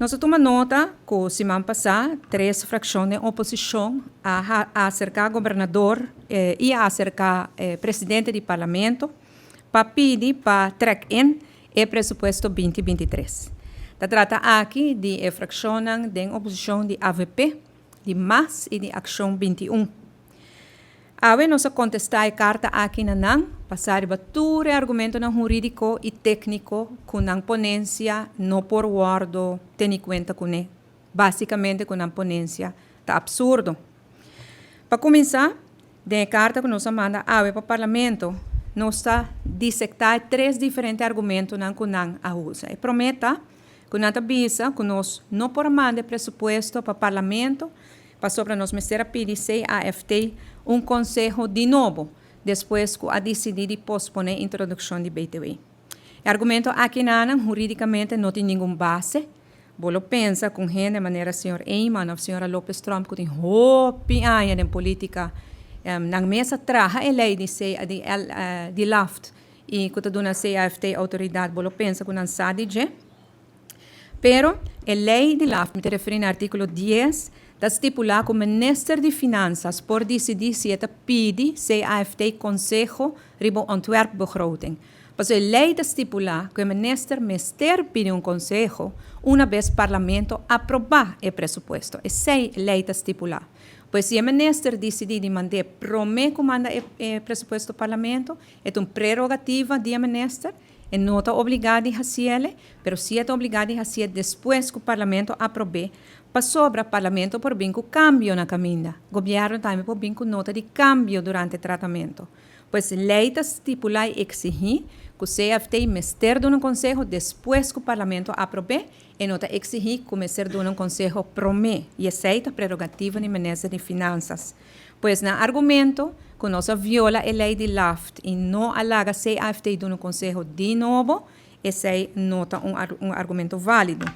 Nos a tuma nota ku siman pasá tres frakshon den oposishon a aserká gobernador i a aserká presidente di parlamento pa pidi pa trek in e presupuesto 2023. Ta trata aki di e frakshonnan den oposishon di avp, di mas i di Akshon 21. Awe nos a kontestá e karta aki na nan, basá riba tur e argumentonan hurídiko i tékniko ku nan ponensia no por wòrdu teni kuenta kuné. Básikamente ku nan ponensia ta apsurdo. Pa kuminsá, den e karta ku nos a manda awe pa Parlamento, nos ta disektá e tres diferente argumentonan ku nan a usa. E promé ta ku nan ta bisa ku nos no por a manda e presupuesto pa Parlamento pasobra nos mester a pidi CAFT un konseho di nobo despues ku a disidí di posponé introdukshon di BTW. E argumento aki nanan hurídikamente no tin ningun base. Bo lo pensa ku un hende manera señor Eman òf señora Lopez Tromp ku tin hopi aña den polítika, nan mes a traha e lei di di di LAFT i ku ta duna CAFT outoridat, bo lo pensa ku nan sa di dje. Pero, e lei di LAFT, mi ta referí na artíkulo 10, ta stipulá ku minister di Finansas por disidí si e ta pidi CAFT konseho riba un ontwerpbegroting. Pasobra e lei ta stipulá ku e minister mester pidi un konseho una bes parlamento aprobá e presupuesto. Esei lei ta stipulá. Pues si e minister disidí di mand'é promé ku manda e presupuesto parlamento, e ta un prerogativa di e minister. E no ta obligá di hasiele, pero si e ta obligá di hasié despues ku Parlamento aprob'é, pasobra Parlamento por bin ku kambio na kaminda. Gobièrnu tambe por bin ku nota di kambio durante tratamentu. Pues lei ta stipulá i eksihí ku CFT mester duna un konseho despues ku Parlamento aprob'é, e no ta eksihí ku mester duna un konseho promé, i esei ta prerogativa di Minister di Finansas. Pues nan argumento ku nos a viola e lei di LAFT i no a laga CAFT duna un konseho di nobo, esei no ta un argumento válido.